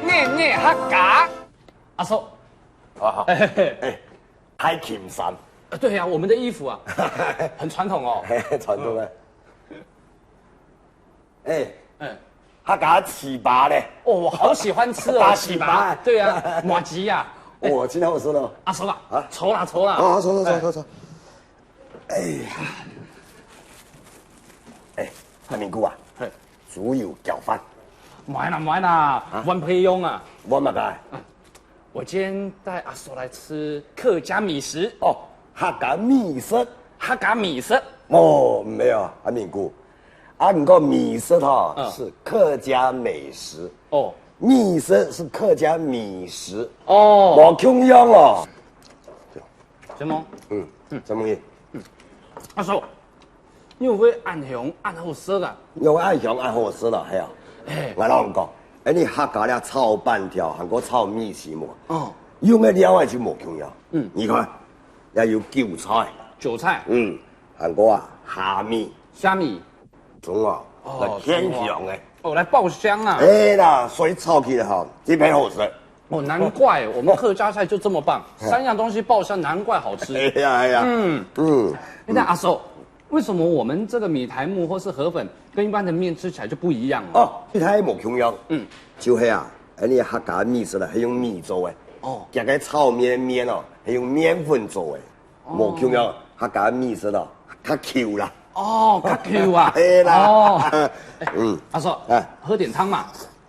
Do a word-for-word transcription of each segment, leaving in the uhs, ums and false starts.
日日客家。阿叔，啊，嘿嘿嘿，哎，太轻松。呃，对呀，我们的衣服啊，很传统哦。传统的。哎，嗯。客家粢粑嘞。哦，我好喜欢吃哦，粢粑。粢粑。对呀，麻糬呀。哦，真好吃咯。阿叔啊，啊？坐啦，坐啦。啊，坐，坐，坐，哎。坐，坐。哎呀，哎，阿明哥啊，嘿。猪油攪飯。买啦，买啦，啊？碗毋使用啊。碗嘛个？嗯。 我今天带阿叔来吃客家米食。哦，客家米食。客家米食。哦，没有，阿明哥，啊，你个米食哈，嗯。是客家美食。哦。米食是客家米食。哦。无共样哦。什么？嗯，嗯。什么意思？阿叔， 你有会恁香恁好食啊？有恁香恁好食啦，係啊。哎。𠊎摎你講，哎，你客家這炒粄條，還過炒米線無？哦。用个料啊就無共樣。嗯。你看，也有韭菜。韭菜。嗯，還過啊，蝦米。蝦米。中啊，哦，來添香个。中啊。哦，來爆香啊。哎啦，所以炒起來哈，特別好食。 哦，难怪我们客家菜就这么棒，三样东西爆香，难怪好吃。哎呀，哎呀。嗯。嗯。那阿叔，为什么我们这个米苔目或是河粉跟一般的面吃起来就不一样哦？哦，米苔目共样。嗯。就係啊，恁呢客家米食啦，係用米做个。哦。佢个炒面个面哦，係用面粉做个。哦。無共樣，客家米食咯，較Q啦。哦，較Q啊。係啦。哦。嗯。阿叔，哎。喝点汤嘛。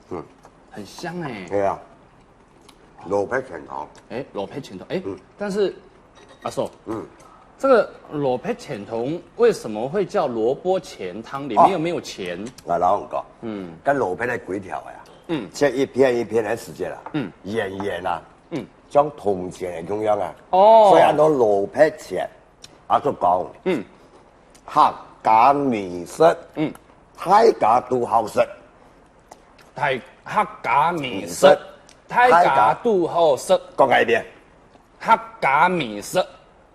嗯。很香哎。对啊。 萝卜钱汤。哎，萝卜钱汤，哎，嗯。但是，阿叔，嗯。这个萝卜钱汤为什么会叫萝卜钱汤？里面又没有钱？哦。𠊎摎你講，嗯。該萝卜个規條个啊，嗯。切一片一片个時節啊，嗯。圓圓啊，嗯。像铜錢个共樣啊，哦。所以安到蘿蔔錢。阿叔講，嗯。客家美食，嗯。大家都好食。 大，客家美食，大家都好食。講一遍。客家美食，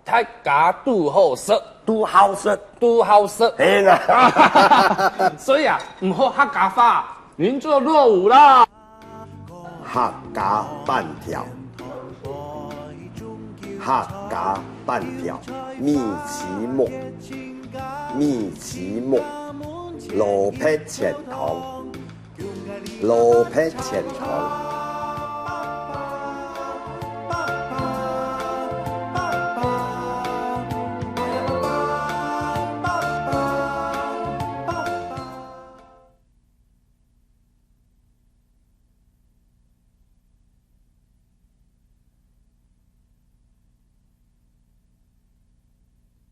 大家都好食。都好食。都好食。係啦。所以啊，毋好客家話，您就落伍啦。客家粄條，客家粄條，米苔目，米苔目，蘿蔔錢湯。 蘿蔔錢湯。